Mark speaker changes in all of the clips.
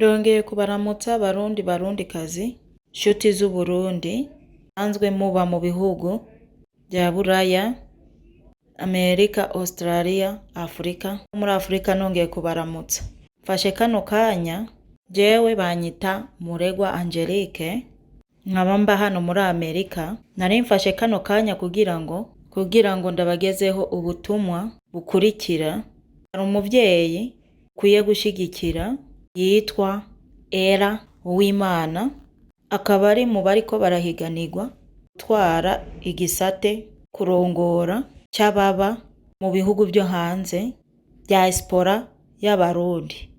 Speaker 1: Ndongeye kubaramutsa Barundi Barundikazi, nshuti z'Uburundi, musanzwe muba mu bihugu vya Buraya, Amerika, Australia, Afrika, muri Afrika nongeye kubaramutsa. Mfashe kano kanya, jewe banyita Muregwa Angelique, nkaba mba hano muri Amerika. Nari mfashe kano kanya kugira ngo ndabagezeho ubutumwa bukurikira. Hari umuvyeyi ukwiye gushigikira yitwa Ella Uwimana, akaba ari mu bariko barahiganirwa gutwara igisate kurongora c'ababa mu bihugu vyo hanze, diaspora y'Abarundi.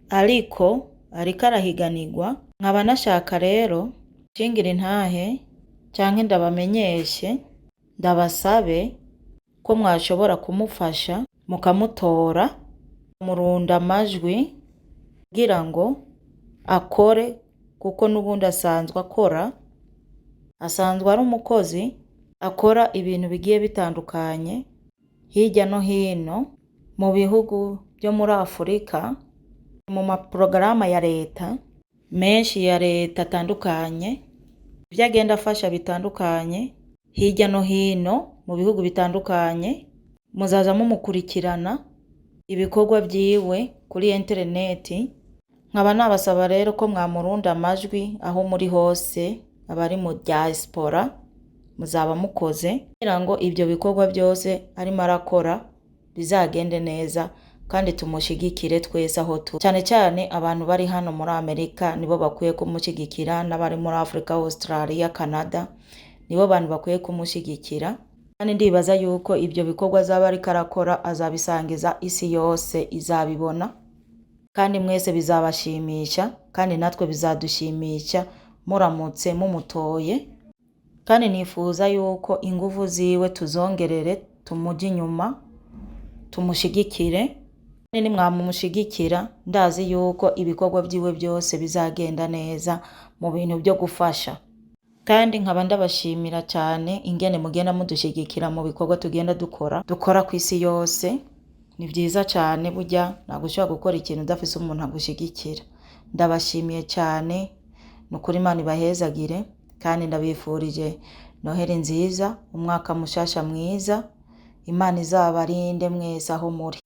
Speaker 1: Ariko ariko arahiganirwa, nkaba nashaka rero nshingira intahe canke ndabamenyeshe, ndabasabe ko mwashobora kumufasha mukamutora, murunda amajwi kugira ngo akore, kuko n'ubundi asanzwe akora, asanzwe ari umukozi akora ibintu bigiye bitandukanye hirya no hino mu bihugu vyo muri Afurika, mu maporogaramu ya leta menshi ya leta atandukanye, ivyo agenda afasha bitandukanye hirya no hino mu bihugu bitandukanye. Muzaza mumukurikirana ibikorwa vyiwe kuri interineti. Nkaba nabasaba rero ko mwamurunda amajwi aho muri hose, abari mu diaspora muzaba mukoze, kugira ngo ivyo bikorwa vyose arimo arakora bizagende neza kandi tumushigikire twese aho turi. Cane cane abantu bari hano muri Amerika nibo bakwiye kumushigikira, n'abari muri Afrika, Australia, Canada, nibo bantu bakwiye kumushigikira. Kandi ndibaza yuko ivyo bikorwa azaba ariko arakora azabisangiza isi yose, izabibona kandi mwese bizabashimisha, kandi natwe bizadushimisha muramutse mumutoye. Kandi nifuza yuko inguvu ziwe tuzongerere, tumuje inyuma, tumushigikire. Kandi nimwamushigikira, ndazi yuko ibikorwa vyiwe vyose bizagenda neza mu bintu vyo gufasha. Kandi nkaba ndabashimira cane ingene mugenda mudushigikira mu bikorwa tugenda dukora kw'isi yose. Ni vyiza cane, burya ntabwo ushobora gukora ikintu udafise umuntu agushigikira. Ndabashimiye cane, ni ukuri, Imana ibahezagire, kandi ndabifurije Noheli nziza, umwaka mushasha mwiza. Imana izabarinde mwese aho muri.